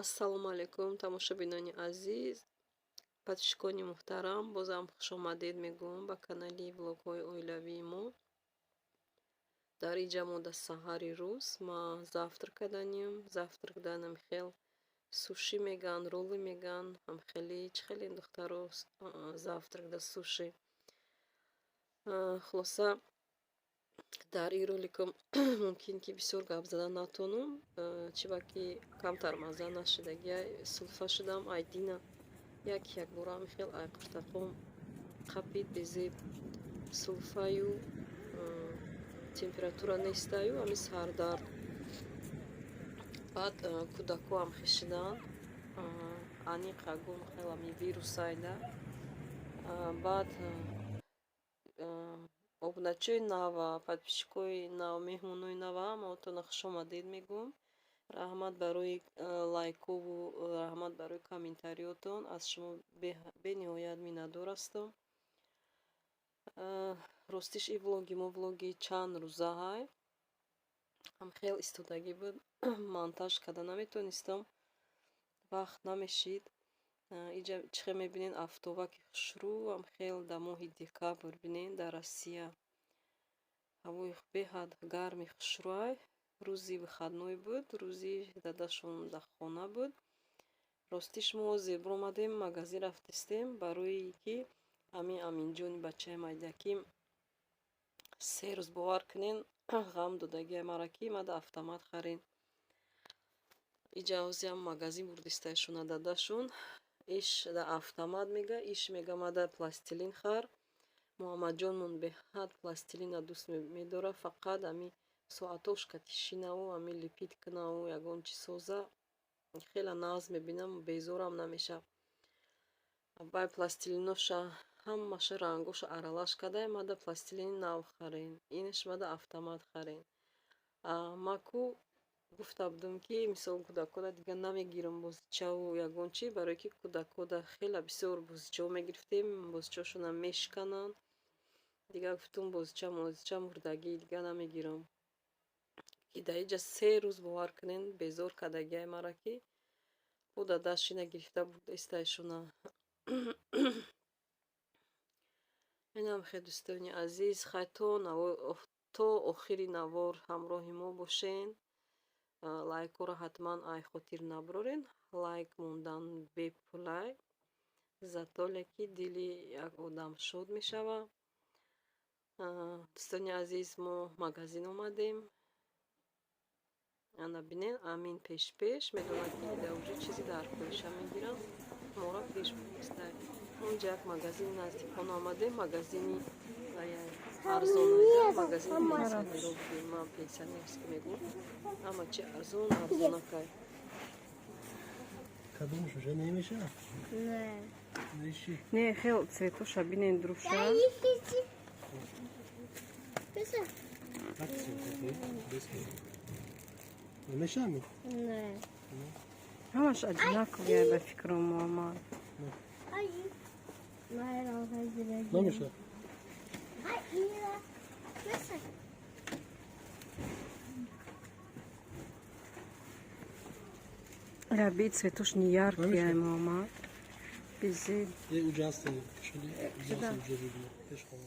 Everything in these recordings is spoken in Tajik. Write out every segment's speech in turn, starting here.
Ассалому алайкум, тамошобинони азиз, подписчикони муҳтарам, бозам хушомадед мегӯям ба канали влогҳои оилавии мо. Дар инҷа мо дар саҳари рӯз ма завтрак карданем. Завтрак данам хел суши меган, роллы меган, ҳам хеле чӣ хеле духтаро завтрак да суши. Хулоса, дар ин роликам мумкин ки бисёр гап зада натонам, чиба ки камтар мазза нашидагия, сулфа шудам, айдина як якбора хел ай қуртақом қапид, безеб сулфаю, температура нестаю, ами сардард. Баъд кӯдакоам хешидан, аниқ ягон хел ами вирусайда. Баъд обуначиҳои нава, подписчикои нав, меҳмонои нава, ҳамаотона хушомадед мегӯям. Раҳмат барои лайкову раҳмат барои комментариётон. Аз шумо бениҳоят миннатдор ҳастам. Ростиш, ин влоги мо влоги чанд рӯза ҳай. Ҳам хел истодагӣ буд, монтаж карда наметонистам, вақт намешид. Иҷа чӣ хел мебинед, афтобаки хушрӯ, ҳам хел дар моҳи декабр бинед, дар Россия ҳавои беҳад гарми хушрӯай. Рӯзи выходной буд, рӯзи дадашон дар хона буд. Ростиш, мо зебр омадем, магазин рафтистем, барои ки ҳамин Аминҷони бачаи майдакӣ 3 рӯз, бовар кунен, ғам додагиай мара, ки мада автомат харен. Иҷа ҳозиам магазин бурдистаишона дадашон. Иш да автомат мега, иш мега мада пластилин хар. Муҳаммадҷонмон беҳад пластилина дӯст медорад, фақат ами соатош кати шинаву ами лепить кунаву ягон чиз соза, хеле нағз мебинам, безорам намешавад. Бай пластилиноша ҳамаша рангоша аралаш кардай, мада пластилини нав харен, инаш мада автомат харен. Ма ку гуфта будам, ки мисол кӯдакода дигар намегирам бозичаву ягон чи, барое ки кӯдакода хеле бисёр бозичаҳо мегирифтем, бозичаҳошона мешикананд. Дигар гуфтум, бозича мозича мурдагӣ дигар намегирам. Ки дар инҷа 3 рӯз, бовар кунен, безор кардагиай мара, ки бо дадашина гирифта бурда истаишона. Инам хел, дӯстони азиз, хай то охири навор ҳамроҳи мо бошен. Лайкҳоро ҳатман ай хотир набарорен. Лайк мондан бепулай, зато леки дили як одам шод мешавад. Дӯстони азиз, мо магазин омадем. Ана бинен, Амин пеш-пеш медонад, ки дар уже чизе дар хоҳиша мегирам, моро пеш бурдистай. Мо инҷа як магазини наздик хона омадем, магазини арзон, магазини пенсионеро будем. Ман пенсионерский мегӯм, ҳама чи арзон арзонакай. Кадомаш уже намешавад? Не. Неши. Не, хел цветоша бинен, друша. Писа? Так цвет, без. Намешавад? Не. Ҳамаш одинаковые ба фикрам, Муҳаммад. Ай. Намешавад. Ай, Ира. Писа. Раби цветош не яркие, ай, Муҳаммад. Безе. Е, уҷаста, шуди, уҷаста, уҷа видно. Пеш хона.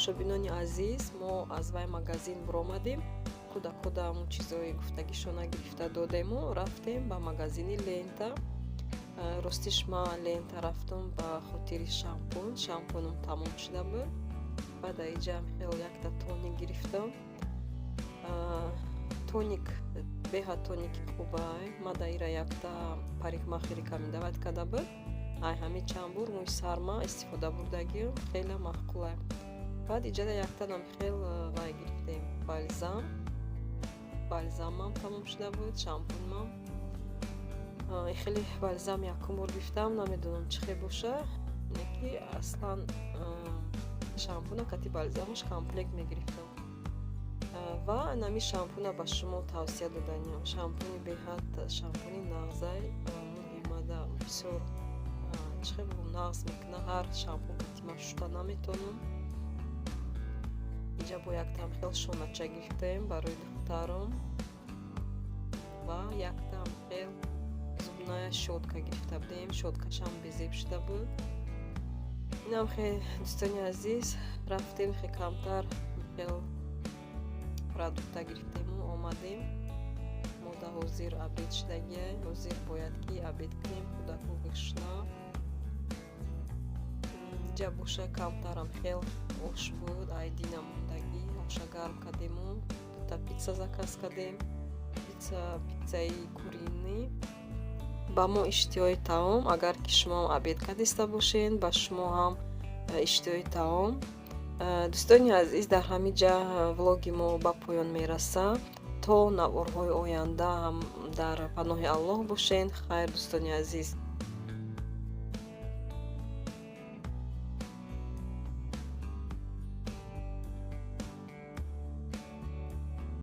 Тамошобинони азиз, мо аз вай магазин буромадем, кӯдакода ҳамун чизҳои гуфтагишона гирифта додему рафтем ба магазини Лента. Ростиш, ман Лента рафтум ба хотири шампун, шампунам тамом шуда буд. Баъд аиҷа хел якта тоник гирифтам. Тоник беҳад тоники хубай. Ма даира якта парикмахер рекомендовать карда буд. Ай ҳамин чанд бор мӯи сарма истифода бурдагиам, хеле маъқулай. Баъд иҷада яктанам хел вай гирифтем, бальзам. Бальзамам тамом шуда буд, шампунмам. Хеле бальзам якум бор гирифтам, намедонам чӣ хел боша, ки аслан шампуна кати бальзамаш комплект мегирифтам. Ва нами шампуна ба шумо тавсия доданиям. Шампуни беҳад шампуни нағзай, муҳимада бисёр, чӣ хел бигӯм, нағз мекуна. Ҳар шампун кати ман шуста наметавонам. Инҷа бо яктам хел шонача гирифтем барои духтарам ва яктам хел зубная щётка гирифта будем, щёткашам безеб шуда буд. Инам хел, дӯстони азиз, рафтем, хе камтар хел продукта гирифтему омадем. Мода ҳозир обед шудагиай, ҳозир бояд ки обед кунем, кӯдаку гушна. Инҷа боша камтарам хел ош буд, айдина мондагӣ, оша гарм кардему дута пицца заказ кардем, пицца, пиццаи куриный. Ба мо иштиҳои таом. Агар ки шумоам обед кардиста бошед, ба шумо ҳам иштиҳои таом. Дӯстони азиз, дар ҳамин ҷа влоги мо ба поён мерасад. То наворҳои оянда ҳам дар паноҳи Аллоҳ бошед. Хайр, дӯстони азиз.